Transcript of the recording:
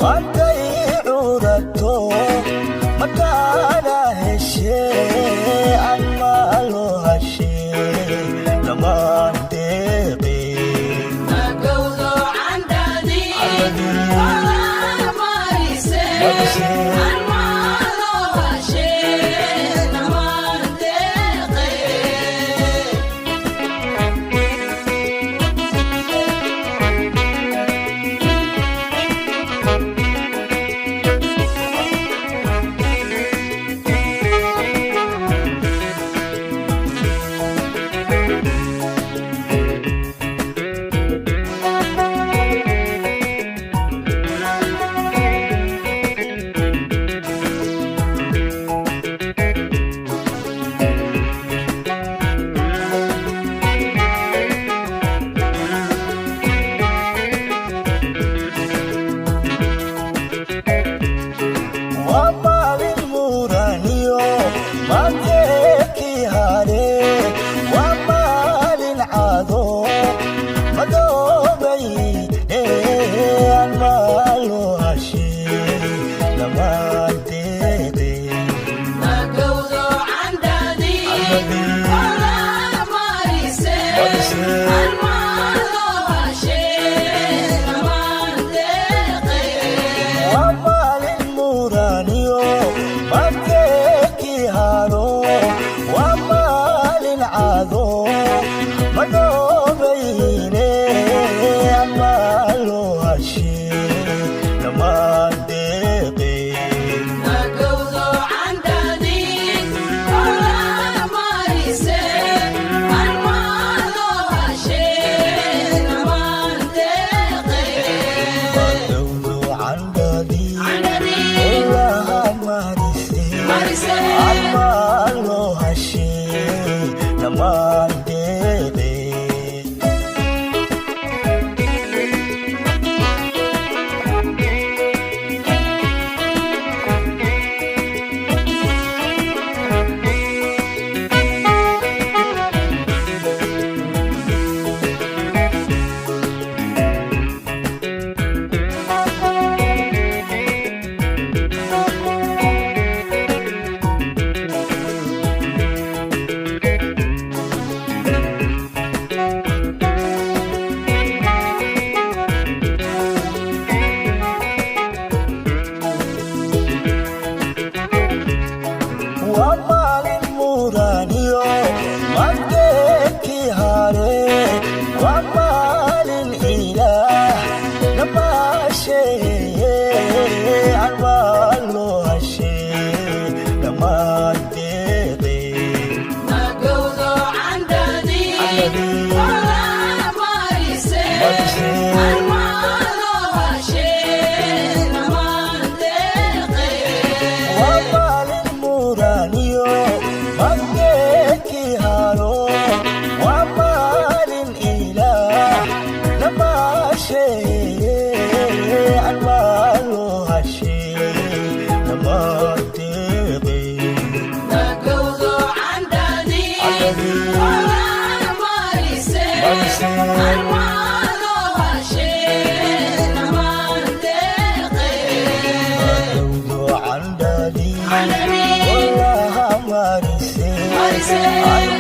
Maantay curato makaana heshee ama loo hashee dhammaan deeqee. Magowdo candhadii walaal marise, anmaaloo hashee namaan deeqee. Waa maalin muraniyo maanteekii hare, waa maalin cado madoobay aan maaloo hashee dhammaan deeqee. Magowdo candhadii walaal marise, anmaaloo hashee namaan deeqee. Waa maalin muraniyo maanteekii haro, waa maalin cado madoobayne aan maaloo hashee dhammaan deeqee. Magowdo candhadii walaal marise, anmaaloo hashee namaan deeqee. Magowdo candhadii Candhadii olaha marise marise, aan maaloo hashee dhammaan deeqee. Waa maalin muraniyo maanteekii hare, waa maalin ilaah namaasheeye aan maaloo hashee dhammaan deeqee. Magowdo candhadii walaal marise, anmaaloo hashee namaan deeqee. Waa maalin muraniyo maanteekii haro, waa maalin ilaah namaasheeye aan maaloo hashee dhammaan deeqee. Magowdo candhadii walaal marise, anmaaloo hashee namaan deeqee. Magowdo candhadii Candhadii olaha marise marise, aan